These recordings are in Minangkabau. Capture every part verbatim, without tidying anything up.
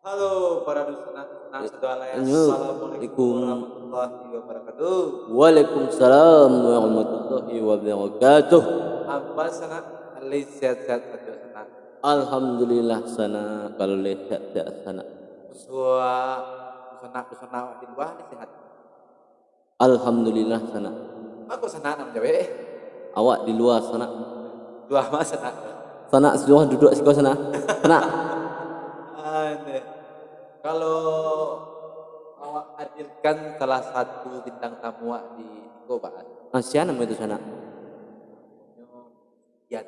Halo, para dunsanak, dunsanak sadonyo. Assalamualaikum warahmatullahi wabarakatuh. Waalaikumsalam warahmatullahi wabarakatuh. Ampun sanak, lai sehat-sehat sajo sanak. Alhamdulillah sanak, kalau lai sehat-sehat sanak. Suah, dunsanak, dunsanak awak di lua ni sehat? Alhamdulillah sanak. Mako sanak nan manjawek? Awak di lua sanak. Lua ma sanak? Sanak suruah duduak siko sanak. Sanak. Ane. Kalau awak hadirkan salah satu bintang tamu awak di siko, Pak. Ah, sia namo itu sanak? Gustian.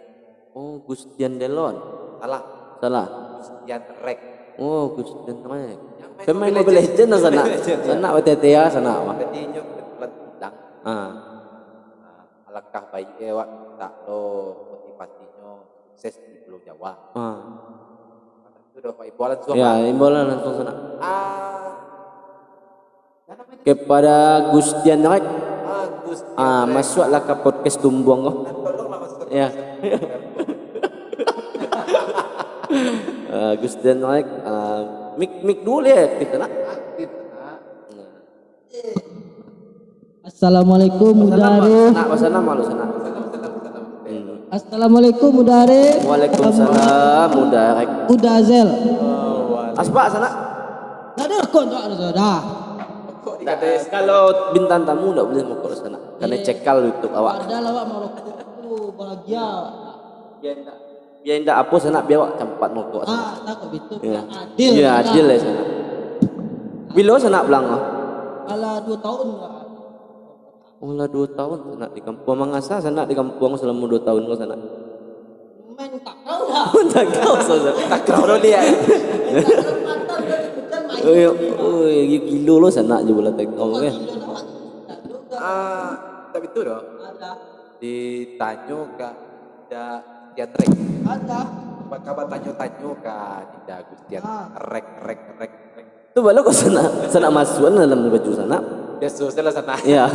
Oh, Gustian Delon. Salah. Salah. Gustian Rek. Oh, Gustian Rek. Yang main Mobile Legend lah sanak. Mobile Legend, ya. Sanak B T T A sanak, wah. Jadi, inyo kebetulan pulang. Ah. Nah, alangkah baik eh, awak minta lo motivasinyo sukses di Pulau Jawa. Ah. Itu dah, Pak, imbauan suah, ya, Pak. Imbauan langsung sanak. Ah. Kepada Gustian Rek. Ah, Gustian Rek. Ah, masuaklah ka podcast Tumbuang ko. Ah, tolonglah masuk. Ya. Ah, Gustian Rek, ah, mic, mic dulu ya, aktif nak. Aktif, nak. Assalamualaikum, Uda Rek. Nak, pasan nama lu, sanak? Hmm. Assalamualaikum, Uda Rek. Waalaikumsalam, Uda Rek. Uda Azel. Aspak, sanak? Ndak ado rokok tu, ado soda. Ndak, kalau bintang tamu ndak buliah marokok, sanak. Karena cekal YouTube awak. Padahal awak marokok tu bahagia. Biar indak, biar indak apo, sanak, biar awak campat marokok, sanak. Ah, takut betul. Ya. Adil. Ya, adil ya, sanak. Bilo sanak pulang, ah? Alah, dua tahun lah. Oh, lah dua tahun sanak di kampuang. Manga sanak di kampuang salamo dua tahun ko, sanak? Main takau lah. Takau sajo. Takau dulu ya. Oh, ya, oh, ya, gilo lo sanak jo bola takau, kan? Ah, tak betul doh. Ditanyo ka Dinda Gustian Rek. Ada. Baka batanyo-tanyo ka Dinda Gustian. Ah. Rek, rek, rek, rek. Tu balo ko sanak, sanak masuak dalam baju sanak. Biaso salah sanak. Ya.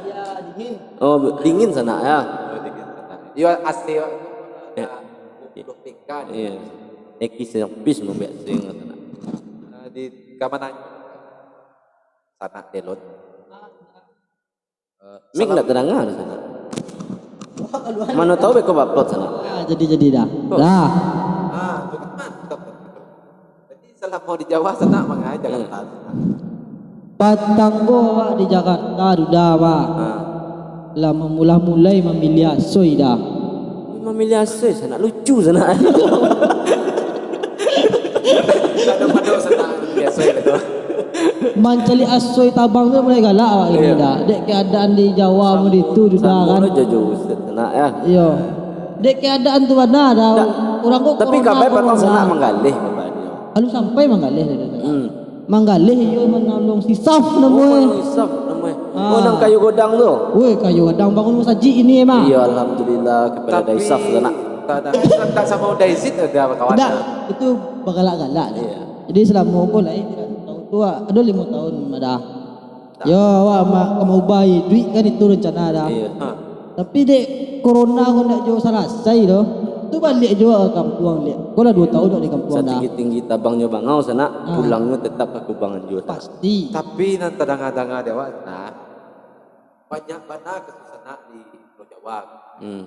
Ya, dingin. Oh, dingin sanak ya. Oh, dingin sanak. Yo, A C, Pak. Ya. Dua puluh P K ni. Iya. Eki servis mambiak sing sanak. Nah, di kamar nang sanak Delon. Mik ndak tadanga di sanak. Mano tahu beko baplot sanak. Ah, jadi, jadi dah. Dah. Ah, tu kan mantap. Jadi, salamo di Jawa sanak mangai Jakarta sanak? Patang ko awak di Jakarta dudah, Pak. Ah. Lah mamulah mulai mamiliah asoi dah. Mamiliah asoi sanak, lucu sanak. Pado-pado sanak, biaso gitu. Mancaliak asoi tabang tu mulai galak awak kini dah. Dek keadaan di Jawa mo di tu dudah kan. Samo lo jo Ustaz sanak ya. Iyo. Dek keadaan tu bana dah. Urang ko tapi kabai patang sanak manggaleh kabanyo. Lalu sampai manggaleh dah. Hmm. Manggaleh iyo manolong si Saf namo e. Oh, si Saf namo e. Ah. Oh, nan kayu godang tu. Woi, kayu godang bangun masajik ini emang. Iyo, alhamdulillah kepada Dai Saf sanak. Tapi tak samo Dai Zid ado bakawan. Ndak, itu bagalak-galak dah. Iya. Jadi salamo ko lai tidak tahu tu, ah, ado limo tahun madah. Yo, awak ma-, ka maubah duit kan itu rencana dah. Iya. Ha. Tapi dek corona ko ndak jo salasai doh. Tu baliak juo ka kampuang liak. Ko lah duo tahun awak di kampuang dah. Satinggi-tinggi tabangnyo bangau sanak, pulangnyo tetap ka kubangan juo sanak. Pasti. Tapi nan tadanga-danga di awak sanak, banyak bana kasus sanak di Pulau Jawa. Hmm.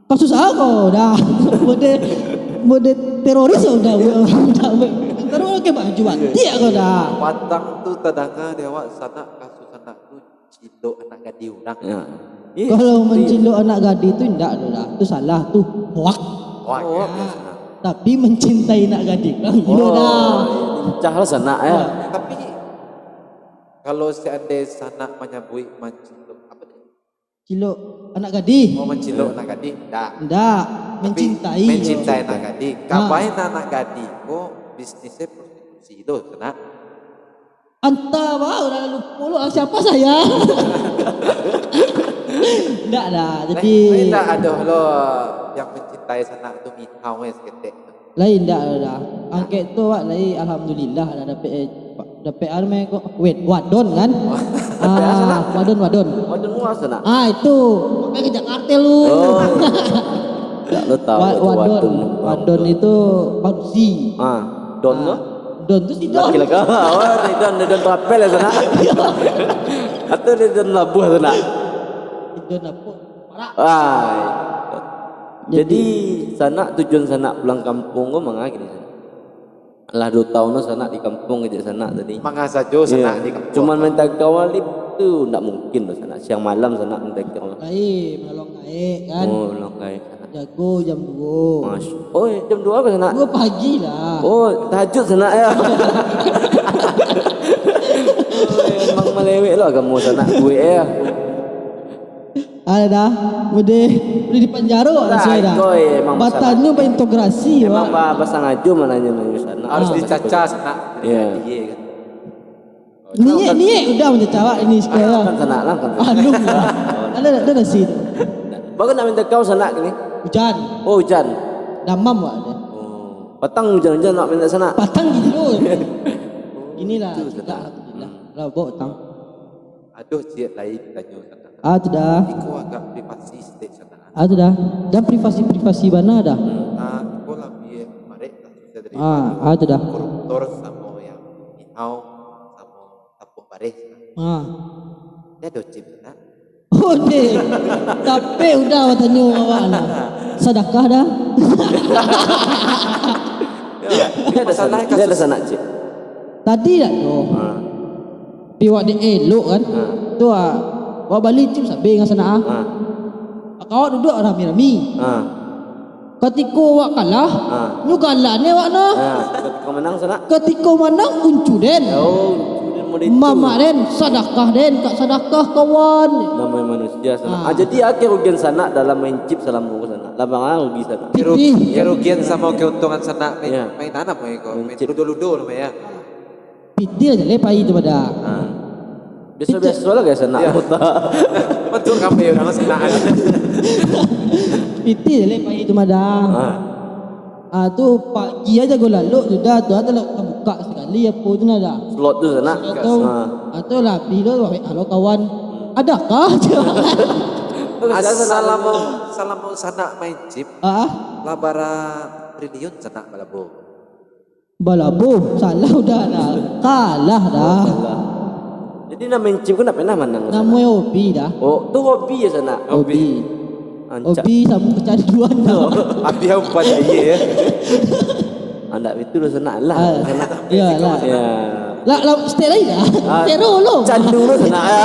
Kasus apo dah? Mode, mode teroris dah, dah. Taruh pakai baju batik ko dah. Patang tu tadanga di awak sanak kasus sanak tu cilok anak gadih urang. Ya. Kalau mancilok anak gadih tu indak tu dah. Tu salah tu. Hoak. Hoak, ya. Tapi mencintai anak gadih urang gilo dah. Lincah lah sanak ya. Ya. Tapi kalau seandai sanak manyabuik mancilok, apo tu? Cilok anak gadih. Oh, mancilok anak gadih. Ndak. Ndak. Tapi mencintai. Mencintai anak gadih. Ha. Kabai anak gadih ko bisnisnyo prostitusi tu, sanak. Antah, bah, udah lupo lo, ah, siapa saya? Ndak dah. Jadi, ndak ado lo yang mencintai sanak tu mihau eh saketek. Lai ndak ado dah. Angkek tu awak lai alhamdulillah dah dapek, eh, dapek anu ko, wet, wadon kan? Ah, wadon, wadon. Wadon murah sanak. Ah, itu. Makanya ke Jakarta lu. Oh. Ndak lo tahu itu wadon. Wadon itu Fauzi. Ah, don tu? Don tu si Don. Laki-laki. Oh, Ridon, Ridon Trapel ya, sanak? Atau Ridon Labuah, sanak? Ridon apa? Parak. Ah. Jadi, sanak, tujuan sanak pulang kampuang ko manga kini, sanak? Lah duo taun lo sanak di kampuang kecek sanak tadi. Manga sajo sanak di kampuang. Cuman main takau tu ndak mungkin lo sanak. Siang malam sanak main takau. Kaik, manolong kaik kan. Oh, manolong kaik. Jago jam duo. Mas. Oh, jam duo apo sanak? Duo pagi lah. Oh, tahajud sanak ya. Oh, emang malewek lo agamo sanak gue ya. Ada dah. Udah, udah di penjara awak. Dah, kau emang batanyo baintegrasi, emang ba-, basangajo mananyo-nanyo sanak. Harus dicaca sanak. Iya. Iya kan. Niek, niek udah mancacawak ini sekolah. Kan sanak lah, kan. Alun lah. Ada, ada nasi tu. Baru nak minta kau sanak kini? Hujan. Oh, hujan. Damam awak dia. Oh. Patang hujan-hujan nak minta sanak? Patang gitu. Inilah. Itu kita, sanak. Alhamdulillah. Lah, bawa utang. Aduh, ciek lai ditanyo sanak. Ah, tu dah. Iko agak privasi sedek sanak. Ah, tu dah. Dan privasi-privasi bana dah. Ah, iko labiah marek lah susah dari ah, ah, tu dah. Koruptor samo yang nihau samo tapuak bareh. Ah. Dia ada chip sanak. Oh, deh. Tapi udah batanyo awak lah. Sadakah dah? Dia ada sanak, dia ada sanak, cik. Tadi dah tu. Ha. Pi wak dek elok kan. Ha. Tu ah. Wak bali cip sabeng dengan sanak ah. Ha. Awak duduak rami-rami. Ha. Katiko wak kalah, ha, nyo galak ni wak nah. Ha. Katiko manang sanak. Katiko manang uncu den. Oh, uncu den model itu. Mamak den, sadakah den, kak sadakah kawan. Namanya manusia sanak. Ha. Ah, jadi ah, kerugian sanak dalam main chip salamo ko sanak. Lah bang ah, rugi sanak. Keru-, kerugian samo keuntungan sanak main, ya, main apo iko? Main chip. Ludo-ludo namonyo. Pitih aja le pai tu pada. Ha. Biaso-biaso lah guys, sanak. Ya. Kota. Betul kape urang sanak. Pitih aja le pai tu pada. Ha. Ah, tu pagi aja go lalok tu dah, tu ado lah buka sekali apo tu nah dah. Slot tu sanak. Atau, ha, atau lah pi lo, halo kawan. Adakah? Salamo, salamo sanak main chip. Ah? Lah bara triliun sanak balabo. Balabo, salah udah dah. Kalah dah. Kalah. Jadi nak main chip ko nak pernah manang? Namonyo hobi dah. Oh, tu hobi ya sanak? Hobi. Rancak. Hobi samo kecanduan dah. Habis umpan aia ya. Andak itu lah sanak lah. Ah, sanak. Iyalah. Ya. Lah, lah, step lain lah. Ah, tero lo. Candu lo sanak ya.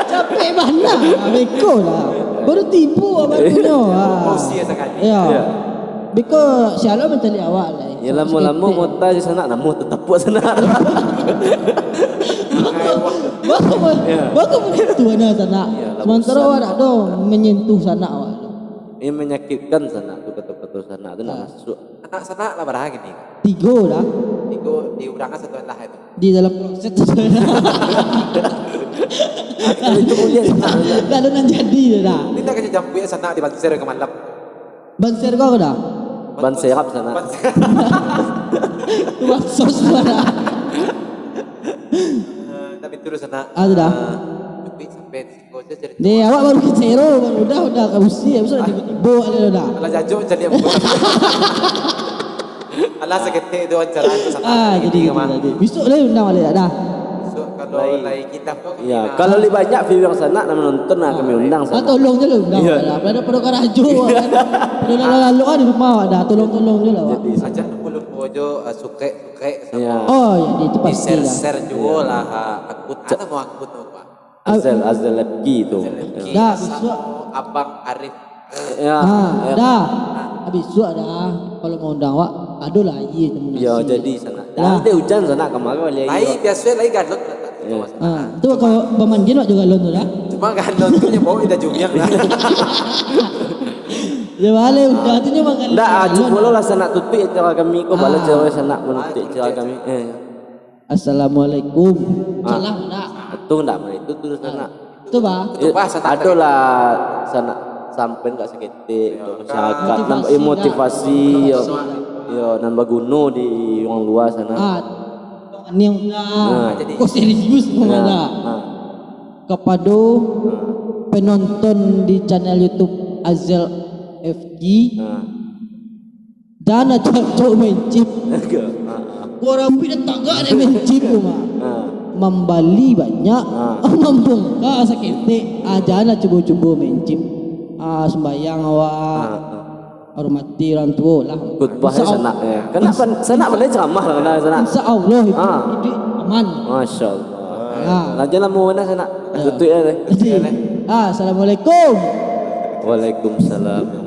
Capek bana. Beko lah. Baru tibo baru nyo. Ah. Emosi sakali. Ya. Ya. Beko sialah mancari awak lah. Ya, lamo-lamo mota di sanak, namo tatapuak sanak. Bako, bako, bako begitu anak sanak. Ya, lah. Sementara awak dak do menyentuh sanak awak. Ini menyakitkan sanak tu, kata-kata sanak tu nak masuk. Anak sanak lah bara kini? Tigo dah. Tigo di urang sato lah itu. Di dalam kloset tu. Itu kuliah sanak. Lalu nan jadi tu dah. Ini nak kasi jampuik sanak di banser ka malam. Banser ko dah? Ban serap sanak. Ban serap. Tu bansos tu dah. Eh, tapi terus sanak. Ah, tu dah. Eh, duit sampai siko saja cerita. Ni awak baru kecero, baru udah, udah kabusi, habis udah tibo-tibo ada dah. Alah jajo jadi apa? Alah saketek tu wawancara tu sanak. Ah, jadi gitu, jadi. Besok lah undang balik dah. Besok kalau lai kita Ya, kalau lai banyak view yang sanak nan manonton, nah, kami undang sanak. Ah, tolong je lah undang lah. Pada, pada karajo kan. Pada lalu-lalu kan di rumah awak dah, tolong-tolong je lah awak. Jadi, aja lupo-lupo jo, ah, sukrek-sukrek samo. Ya. Oh, ya, itu pasti lah. Di-share-share juo lah, ah, akun. Ca- Apo akun tu, Pak? Azal, Azal F G tu. Azal F G. Dah, samo besok. Abang Arif. Ya, ah, ya. Dah. Habis tu ada, kalau mau undang awak, ado lah aia temu nasi. Ya, jadi sanak. Dah. Jangan teh hujan sanak kamarin balik aia. Lai biaso lai galon. Ya. Ah, tu kalau bamandian awak jo galon tu dah. Cuma galon tu nyo bawa kita jumiang lah. Ya balik udah tu nyo makan. Ndak, ah, galon cubo lah sanak tutup acara kami ko, bala cewek sanak manutup acara kami. Eh. Assalamualaikum. Ah. Salam ndak? Itu ndak, itu tu sanak. Itu bah. Itu bah sanak. Ado lah sanak sampean ka saketek tu, masyarakat, motivasi, nambah, eh, motivasi, yo. Motivasi. Yo, nan baguno di urang lua sanak. Ah. Ni udah. Nah. Kok serius tu dah. Nah. Kapado penonton di channel YouTube Azal F G. Nah. Jan lah cubo-cubo main chip. Agak. Ha, ha. Kok rambuik dah tagak dek main chip tu, Mak. Ha. Mambali banyak, ha, mambongka saketek. Ah, jan lah cubo-cubo main chip. Ah, sumbayang awak. Ha, ha. Hormati urang tuo lah. Khutbah Insya Allah. Sanak, ya. Kenapa? Insya, sanak insya, mana ceramah lah, mana sanak? Insya Allah, itu, ha, itu aman. Masya Allah. Ha. Lanjut lah, mau mana sanak? Ya. Tutup ya, deh. Jadi, ah, assalamualaikum. Waalaikumsalam.